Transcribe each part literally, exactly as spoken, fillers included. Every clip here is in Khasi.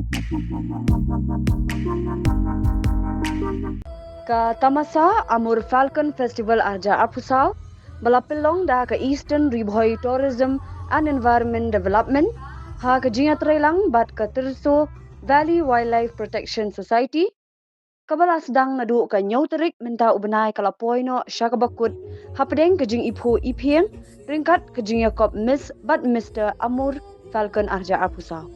Ka Tamasa Amur Falcon Festival arja arphew saw ba la pynlong da ka Eastern Ri Bhoi Tourism and Environment Development ha ka jingïatreilang bad ka Tirso Valley Wildlife Protection Society, kaba la sdang naduh ka hynñiew tarik mynta u bnai, ka la poi noh sha kaba kut hapdeng ka jingiphuh iphieng ryngkat ka jingïakop Miss bad Mister Amur Falcon arja arphew saw.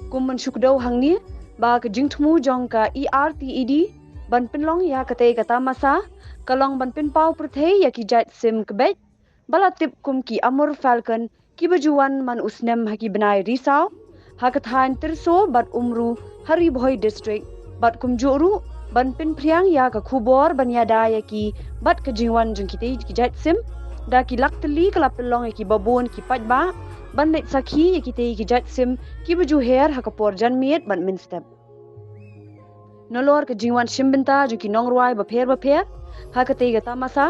Kum ban shu kdew hangne ba ka jingthmu jong ka E R T E D ban pynlong ïa katei ka tamasa ka long ban pynpaw pyrthei ïa ki jait sim kbeit ba la tip kum ki Amur Falcon, kiba ju wan man u snem ha ki bnai Risaw ha ka thaiñ Tirso bad Umru ha Ri Bhoi District, bad kumjuh ruh ban pynphriang ïa ka khubor ban ïada ïa ki bad ka jingwan jong kitei ki jait sim. Da ki lak tylli ka la pynlong ïa kiba bun ki paidbah ban leit sakhi ïa kitei ki jait sim kiba ju her ha ka por janmiet bad mynstep. Nalor ka jingwan shimbynta jong ki nongrwai bapher bapher ha katei ka tamasa,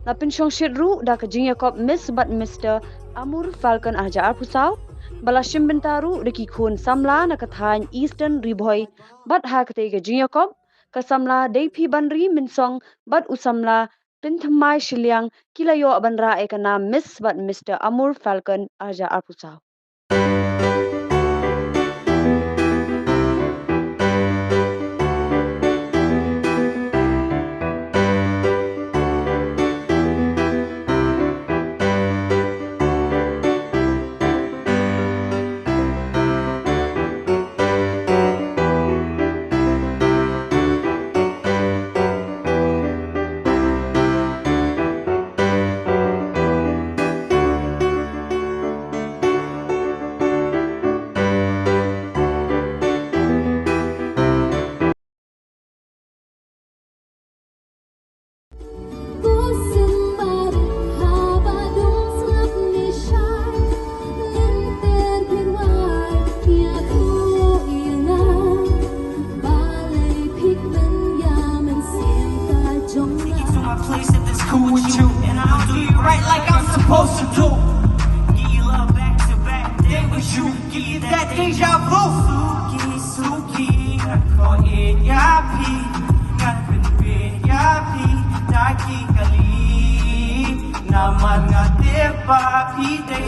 la pynshongshit ruh da ka jingïakop Miss bad Mister Amur Falcon arja arphew saw, ba la shimbynta ruh da ki khun samla na ka thaiñ Eastern Ri Bhoi. Bad ha katei ka jingïakop, ka samla Deiphibanri Mynsong bad u samla Pynthymmai Shiliang ki la ïoh ban rah ïa ka nam Miss bad Mister Amur Falcon arja arphew saw. Take you to my place if it's cool with you. And I'll do you right like I'm supposed to do. Give you love back to back, day with you. Give you that deja vu. Suki, suki, nga koi nya phi, nga koi nya phi, taki kali. Naman nga te pa phi te.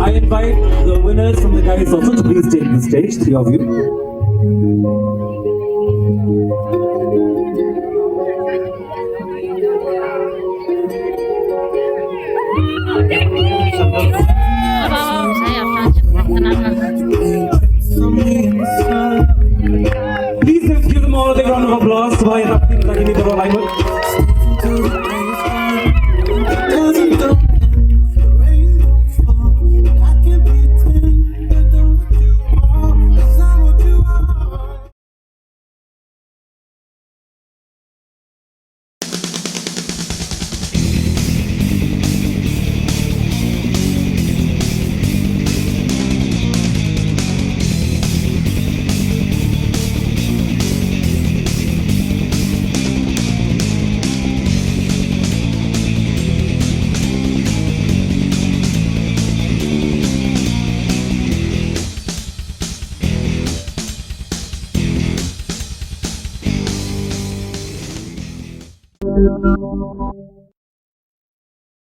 I invite the winners from the guys also to please take the stage, three of you. Please give them all a big round of applause.